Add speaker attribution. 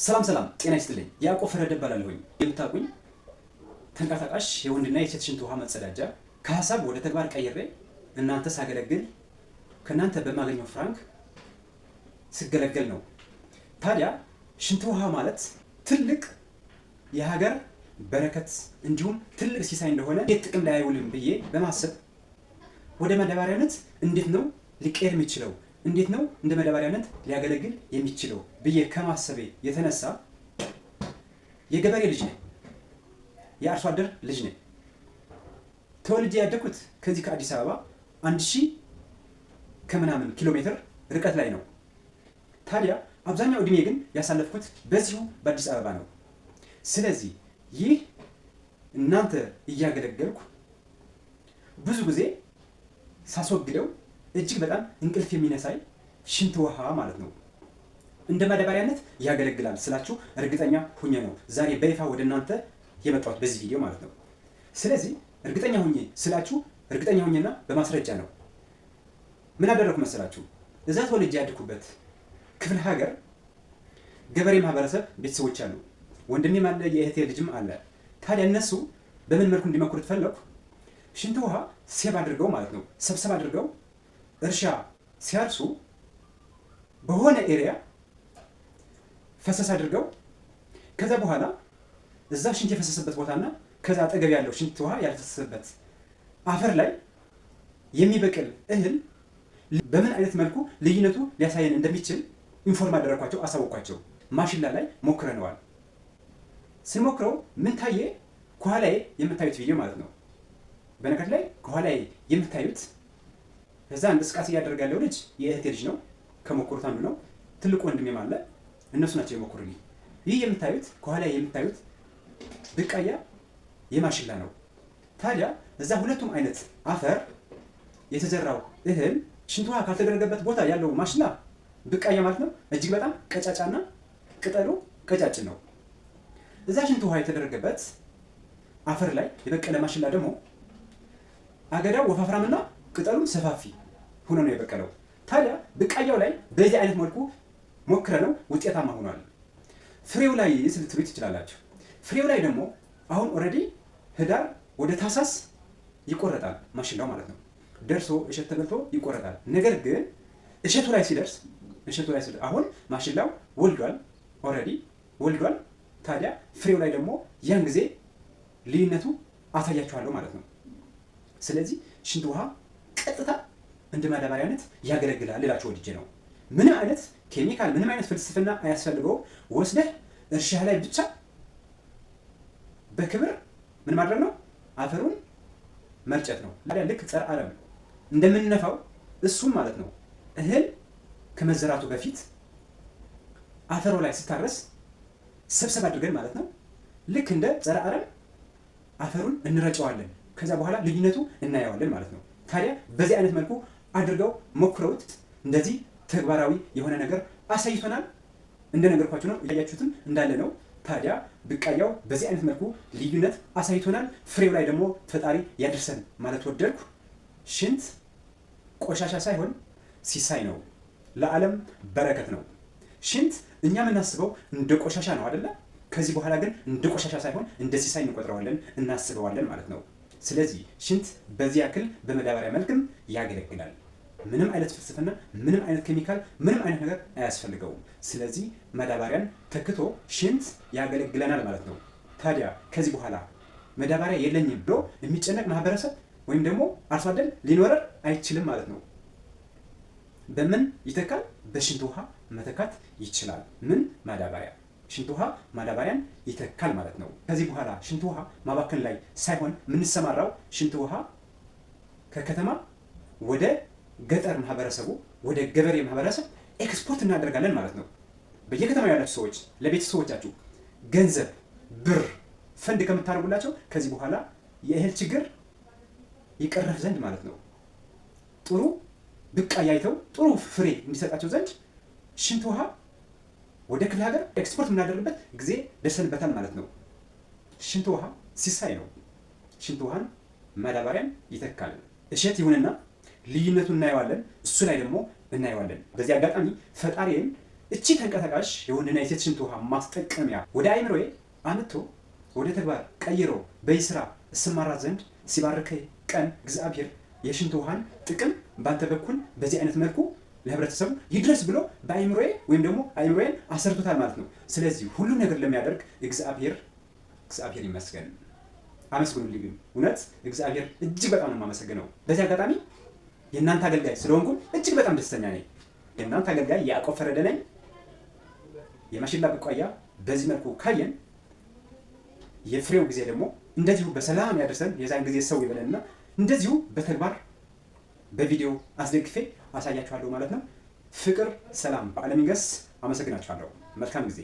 Speaker 1: ሰላም ሰላም፣ ጤና ይስጥልኝ። ያዕቆብ ፈረደ እባላለሁኝ። የምታውቁኝ ተንቀሳቃሽ የወንድና የሴት ሽንት ውሃ መጸዳጃ ከሀሳብ ወደ ተግባር ቀይሬ እናንተ ሳገለግል ከእናንተ በማገኘው ፍራንክ ስገለገል ነው። ታዲያ ሽንት ውሃ ማለት ትልቅ የሀገር በረከት እንዲሁም ትልቅ ሲሳይ እንደሆነ እንዴት ጥቅም ላይ አይውልም ብዬ በማሰብ ወደ ማዳበሪያነት እንዴት ነው ሊቀየር የሚችለው፣ እንዴት ነው እንደ ማዳበሪያነት ሊያገለግል የሚችለው ብዬ ከማሰቤ የተነሳ የገበሬ ልጅ ነኝ፣ የአርሶ አደር ልጅ ነኝ። ተወልጄ ያደግኩት ከዚህ ከአዲስ አበባ 1000 ከምናምን ኪሎ ሜትር ርቀት ላይ ነው። ታዲያ አብዛኛው እድሜ ግን ያሳለፍኩት በዚሁ በአዲስ አበባ ነው። ስለዚህ ይህ እናንተ እያገለገልኩ ብዙ ጊዜ ሳስወግደው እጅግ በጣም እንቅልፍ የሚነሳኝ ሽንት ውሃ ማለት ነው እንደ ማዳበሪያነት ያገለግላል ስላችሁ እርግጠኛ ሁኜ ነው ዛሬ በይፋ ወደ እናንተ የመጣሁት በዚህ ቪዲዮ ማለት ነው። ስለዚህ እርግጠኛ ሁኜ ስላችሁ እርግጠኛ ሁኜና በማስረጃ ነው። ምን አደረኩ መሰላችሁ? እዛ ተወልጄ ያደግኩበት ክፍለ ሀገር ገበሬ ማህበረሰብ ቤተሰቦች አሉ። ወንድሜም አለ፣ የእህቴ ልጅም አለ። ታዲያ እነሱ በምን መልኩ እንዲመክሩት ፈለኩ? ሽንት ውሃ save አድርገው ማለት ነው፣ ሰብሰብ አድርገው እርሻ ሲያርሱ በሆነ area ፈሰስ አድርገው ከዛ በኋላ እዛ ሽንት የፈሰሰበት ቦታና ከዛ አጠገብ ያለው ሽንት ውሃ ያልፈሰሰበት አፈር ላይ የሚበቅል እህል በምን አይነት መልኩ ልዩነቱ ሊያሳየን እንደሚችል inform አደረግኳቸው፣ አሳወቅኳቸው። ማሽላ ላይ ሞክረነዋል። ስንሞክረው ምን ታየ? ከኋላዬ የምታዩት ቪዲዮ ማለት ነው። በነገር ላይ ከኋላዬ የምታዩት እዛ እንቅስቃሴ እያደረገ ያለው ልጅ የእህቴ ልጅ ነው። ከሞከሩት አንዱ ነው። ትልቁ ወንድሜም አለ። እነሱ ናቸው የሞከሩልኝ። ይህ የምታዩት ከኋላ የምታዩት ብቃያ የማሽላ ነው። ታዲያ እዛ ሁለቱም አይነት አፈር የተዘራው እህል ሽንት ውሃ ካልተደረገበት ቦታ ያለው ማሽላ ብቃያ ማለት ነው እጅግ በጣም ቀጫጫና ቅጠሉ ቀጫጭን ነው። እዛ ሽንት ውሃ የተደረገበት አፈር ላይ የበቀለ ማሽላ ደግሞ አገዳው ወፋፍራምና ቅጠሉም ሰፋፊ ሆኖ ነው የበቀለው። ታዲያ ብቃያው ላይ በዚህ አይነት መልኩ ሞክረ ነው ውጤታማ ሆኗል። ፍሬው ላይ ልትሉ ትችላላችሁ። ፍሬው ላይ ደግሞ አሁን already ህዳር ወደ ታህሳስ ይቆረጣል ማሽላው ማለት ነው። ደርሶ እሸት ተበልቶ ይቆረጣል። ነገር ግን እሸቱ ላይ ሲደርስ አሁን ማሽላው ወልዷል፣ already ወልዷል። ታዲያ ፍሬው ላይ ደግሞ ያን ጊዜ ልዩነቱ አሳያችኋለሁ ማለት ነው። ስለዚህ ሽንት ውሃ ቀጥታ እንደ ማዳበሪያነት ያገለግላል ልላችሁ ወድጄ ነው። ምንም አይነት ኬሚካል፣ ምንም አይነት ፍልስፍና አያስፈልገውም። ወስደህ እርሻህ ላይ ብቻ በክብር ምን ማድረግ ነው? አፈሩን መርጨት ነው። ታዲያ ልክ ጸረ አረም እንደምንነፋው እሱም ማለት ነው እህል ከመዘራቱ በፊት አፈሩ ላይ ስታረስ ሰብሰብ አድርገን ማለት ነው ልክ እንደ ጸረ አረም አፈሩን እንረጨዋለን። ከዛ በኋላ ልዩነቱ እናየዋለን ማለት ነው። ታዲያ በዚህ አይነት መልኩ አድርገው ሞክረውት እንደዚህ ተግባራዊ የሆነ ነገር አሳይቶናል። እንደነገርኳችሁ ነው፣ እያያችሁትም እንዳለ ነው። ታዲያ ብቃያው በዚህ አይነት መልኩ ልዩነት አሳይቶናል። ፍሬው ላይ ደግሞ ፈጣሪ ያድርሰን ማለት ወደድኩ። ሽንት ቆሻሻ ሳይሆን ሲሳይ ነው፣ ለዓለም በረከት ነው። ሽንት እኛ የምናስበው እንደ ቆሻሻ ነው አይደለ? ከዚህ በኋላ ግን እንደ ቆሻሻ ሳይሆን እንደ ሲሳይ እንቆጥረዋለን፣ እናስበዋለን ማለት ነው። ስለዚህ ሽንት በዚህ ያክል በመዳበሪያ መልክም ያገለግላል። ምንም አይነት ፍልስፍና፣ ምንም አይነት ኬሚካል፣ ምንም አይነት ነገር አያስፈልገውም። ስለዚህ ማዳበሪያን ተክቶ ሽንት ያገለግለናል ማለት ነው። ታዲያ ከዚህ በኋላ ማዳበሪያ የለኝም ብሎ የሚጨነቅ ማህበረሰብ ወይም ደግሞ አርሶ አደር ሊኖረን አይችልም ማለት ነው። በምን ይተካል? በሽንት ውሃ መተካት ይችላል። ምን ማዳበሪያ ሽንት ውሃ ማዳበሪያን ይተካል ማለት ነው። ከዚህ በኋላ ሽንት ውሃ ማባከን ላይ ሳይሆን የምንሰማራው ሽንት ውሃ ከከተማ ወደ ገጠር ማህበረሰቡ ወደ ገበሬ ማህበረሰብ ኤክስፖርት እናደርጋለን ማለት ነው። በየከተማው ያላችሁ ሰዎች ለቤተሰቦቻችሁ ገንዘብ፣ ብር ፈንድ ከምታደርጉላቸው ከዚህ በኋላ የእህል ችግር ይቀረፍ ዘንድ ማለት ነው ጥሩ ብቃያ አይተው ጥሩ ፍሬ እንዲሰጣቸው ዘንድ ሽንት ውሃ ወደ ክፍለ ሀገር ኤክስፖርት የምናደርግበት ጊዜ ደርሰንበታል ማለት ነው። ሽንት ውሃ ሲሳይ ነው። ሽንት ውሃን ማዳበሪያን ይተካል። እሸት ይሁንና ልዩነቱን እናየዋለን። እሱ ላይ ደግሞ እናየዋለን። በዚህ አጋጣሚ ፈጣሪን እቺ ተንቀሳቃሽ የወንድና የሴት ሽንት ውሃ ማስጠቀሚያ ወደ አይምሮዬ አምጥቶ ወደ ተግባር ቀይሮ በይስራ እሰማራ ዘንድ ሲባርከኝ ቀን እግዚአብሔር የሽንት ውሃን ጥቅም በአንተ በኩል በዚህ አይነት መልኩ ለህብረተሰቡ ይድረስ ብሎ በአይምሮዬ ወይም ደግሞ አይምሮዬን አሰርቶታል ማለት ነው። ስለዚህ ሁሉ ነገር ለሚያደርግ እግዚአብሔር እግዚአብሔር ይመስገን። አመስግኑልኝ። ግን እውነት እግዚአብሔር እጅግ በጣም ነው የማመሰግነው። በዚህ አጋጣሚ የእናንተ አገልጋይ ስለሆንኩ እጅግ በጣም ደስተኛ ነኝ። የእናንተ አገልጋይ ያዕቆብ ፈረደ ነኝ። የማሽላ ቡቃያ በዚህ መልኩ ካየን የፍሬው ጊዜ ደግሞ እንደዚሁ በሰላም ያደርሰን። የዛን ጊዜ ሰው ይበለንና እንደዚሁ በተግባር በቪዲዮ አስደግፌ አሳያችኋለሁ ማለት ነው። ፍቅር፣ ሰላም በዓለም ይንገስ። አመሰግናችኋለሁ። መልካም ጊዜ።